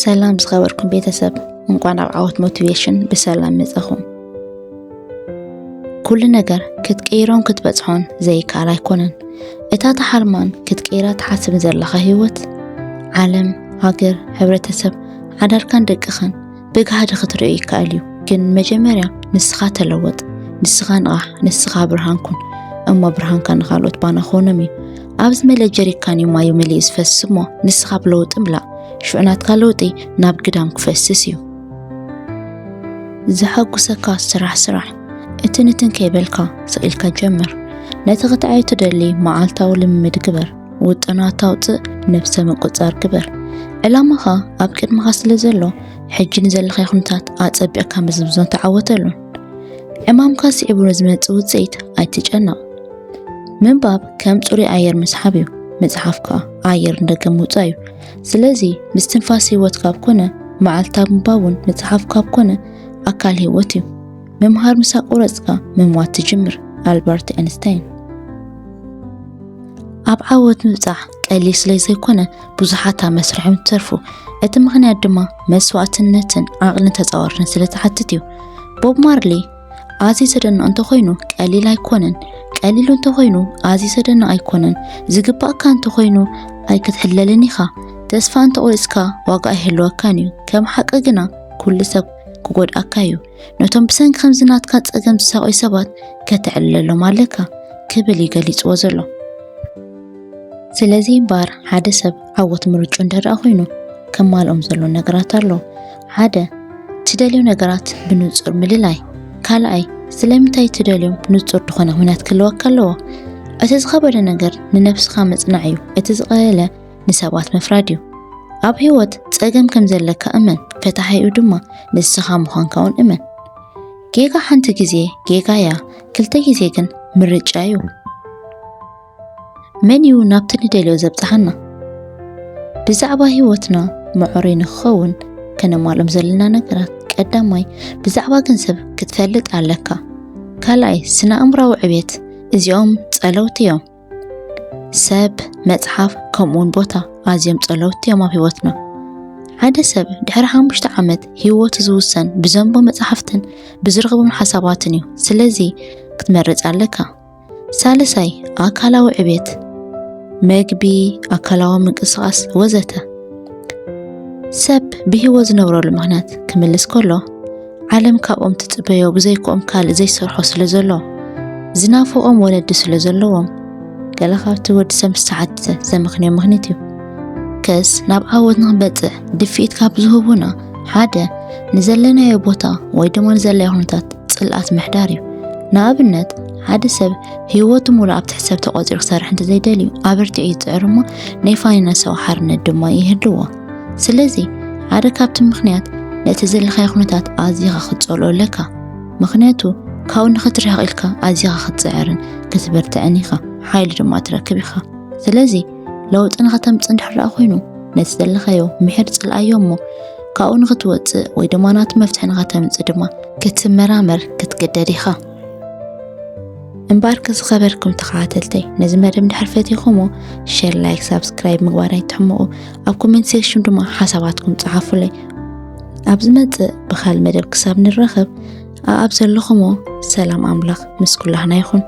ሰላም ዝኸበርኩም ቤተሰብ፣ እንኳን ኣብ ዓወት ሞቲቬሽን ብሰላም መጻኹም። ኩሉ ነገር ክትቀይሮን ክትበጽሖን ዘይከኣል ኣይኮነን። እታ ትሓልማን ክትቀይራ ትሓስብን ዘለኻ ህይወት፣ ዓለም፣ ሃገር፣ ሕብረተሰብ፣ ሓዳርካን ደቅኻን ብጋህዲ ክትርእዮ ይከኣል እዩ። ግን መጀመርያ ንስኻ ተለወጥ፣ ንስኻ ንቓሕ፣ ንስኻ ብርሃን ኩን። እሞ ብርሃንካ ንኻልኦት ባና ክኾኖም እዩ። ኣብዚ መለ ጀሪካን እዩ ማዩ መሊኡ ዝፈስስ እሞ ንስኻ ብለውጢ ምላእ። ሽዑ ናትካ ለውጢ ናብ ግዳም ክፈስስ እዩ። ዘሐጉሰካ ስራሕ ስራሕ። እቲ ንትን ከይበልካ ስቕ ኢልካ ጀምር። ነቲ ክትዓዮ ትደሊ መዓልታዊ ልምምድ ግበር። ውጥናት ኣውፅእ፣ ነብሰ ምቁፃር ግበር። ዕላማኻ ኣብ ቅድመኻ ስለ ዘሎ፣ ሕጂ ንዘለኻዮ ኩነታት ኣፀቢቕካ ምዝምዞን ተዓወተሉን። ዕማምካ ስዒቡ ንዝመፅእ ውፅኢት ኣይትጨነቕ። ምንባብ ከም ፅሩይ ኣየር ምስሓብ እዩ። መፅሓፍ ከዓ ኣየር ንደገ ምውፃእ እዩ። ስለዚ ምስትንፋስ ህይወት ካብ ኮነ፣ መዓልታ ምንባብ እውን መፅሓፍ ካብ ኮነ ኣካል ህይወት እዩ። ምምሃር ምስ ኣቆረፅካ ምምዋት ትጅምር። ኣልበርት ኤንስታይን። ኣብ ዓወት ምብፃሕ ቀሊል ስለ ዘይኮነ ብዙሓት ኣብ መስርሖም ትተርፉ። እቲ ምኽንያት ድማ መስዋእትነትን ዓቕልን ተፃዋርነትን ስለ ትሓትት እዩ። ቦብ ማርሊ ኣዝዩ ዘደንቕ እንተኾይኑ ቀሊል ኣይኮነን፣ ቀሊሉ እንተኾይኑ ኣዝዩ ዘደንቕ ኣይኮነን። ዝግባእካ እንተኾይኑ ኣይክትሕለልን ኢኻ። ተስፋ እንተቖሪጽካ ዋጋ ኣይህልወካን እዩ። ከም ሓቂ ግና ኩሉ ሰብ ክጎድኣካ እዩ። ነቶም ብሰንኪ ከምዚ ናትካ ጸገም ዝሳቐዩ ሰባት ከተዕልለሎም ኣለካ ክብል እዩ ገሊጽዎ ዘሎ። ስለዚ እምበኣር ሓደ ሰብ ዓወት ምርጩ እንተ ደኣ ኮይኑ ከማልኦም ዘሎ ነገራት ኣሎ። ሓደ፣ ትደልዮ ነገራት ብንጹር ምልላይ። ካልኣይ፣ ስለምንታይ ትደልዮም ንጹር ዝኾነ ምኽንያት ክህልወካ ኣለዎ። እቲ ዝኸበደ ነገር ንነብስኻ ምጽናዕ እዩ። እቲ ዝቐለለ ንሰባት ምፍራድ እዩ። ኣብ ህይወት ጸገም ከም ዘለካ እመን፣ ፈታሒኡ ድማ ንስኻ ምዃንካ እውን እመን። ጌጋ ሓንቲ ግዜ ጌጋ እያ፣ ክልተ ግዜ ግን ምርጫ እዩ። መን እዩ ናብቲ ንደልዮ ዘብጽሓና? ብዛዕባ ህይወትና ምዕሩይ ንኽኸውን ከነማልኦም ዘለና ነገራት፣ ቀዳማይ ብዛዕባ ገንዘብ ክትፈልጥ ኣለካ። ካልኣይ ስነ ኣእምራዊ ዕቤት፣ እዚኦም ጸለውቲ እዮም። ሰብ፣ መጽሓፍ፣ ከምኡውን ቦታ ኣዝዮም ጸለውቲ እዮም ኣብ ህይወትና። ሓደ ሰብ ድሕሪ ሓሙሽተ ዓመት ህይወቱ ዝውሰን ብዘንቦ መጽሓፍትን ብዝረኽቦም ሓሳባትን እዩ። ስለዚ ክትመርጽ ኣለካ። ሳልሳይ ኣካላዊ ዕቤት፣ መግቢ፣ ኣካላዊ ምንቅስቓስ ወዘተ። ሰብ ብህይወት ዝነብረሉ ምኽንያት ክምልስ ከሎ ዓለም ካብኦም ትጽበዮ ብዘይክኦም ካልእ ዘይሰርሖ ስለ ዘሎ፣ ዝናፍቖም ወለዲ ስለ ዘለዎም፣ ገለ ካብቲ ወዲ ሰብ ምስ ተሓተተ ዘመኽንዮ ምኽንያት እዩ። ከስ ናብ ዓወት ንኽንበጽሕ ድፍኢት ካብ ዝህቡና ሓደ ንዘለናዮ ቦታ ወይ ድማ ንዘለናዮ ኩነታት ጽልኣት ምሕዳር እዩ። ንኣብነት ሓደ ሰብ ህይወቱ ሙሉእ ኣብ ትሕቲ ሰብ ተቖጺሩ ክሰርሕ እንተዘይደልዩ ኣበርቲዑ ይጽዕር እሞ ናይ ፋይናንሳዊ ሓርነት ድማ ይህልዎ። ስለዚ ሓደ ካብቲ ምኽንያት ነቲ ዘለኻዮ ኩነታት ኣዚኻ ክትጸልኦ ኣለካ። ምኽንያቱ ካብኡ ንኽትርሕቕ ኢልካ ኣዚኻ ክትጽዕርን ክትብርትዕን ኢኻ። ሓይሊ ድማ ትረክብ ኢኻ። ስለዚ ለውጢ ንኸተምጽእ እንድሕር ደኣ ኮይኑ ነቲ ዘለኻዮ ምሒር ጽልኣዮ እሞ ካብኡ ንኽትወጽእ ወይ ድማ ናቲ መፍትሒ ንኸተምጽእ ድማ ክትመራመር ክትግደድ ኢኻ። እምበኣር ከ ዝኸበርኩም ተኸታተልተይ ነዚ መደብ እንድሕር ፈቲኹሞ ሸር፣ ላይክ፣ ሳብስክራይብ ምግባር ኣይትሕመቑ። ኣብ ኮሜንት ሴክሽን ድማ ሓሳባትኩም ጸሓፉለይ። ኣብ ዝመጽእ ብኻልእ መደብ ክሳብ ንራኸብ ኣኣብ ዘለኹሞ ሰላም ኣምላኽ ምስ ኩላህና ይኹን።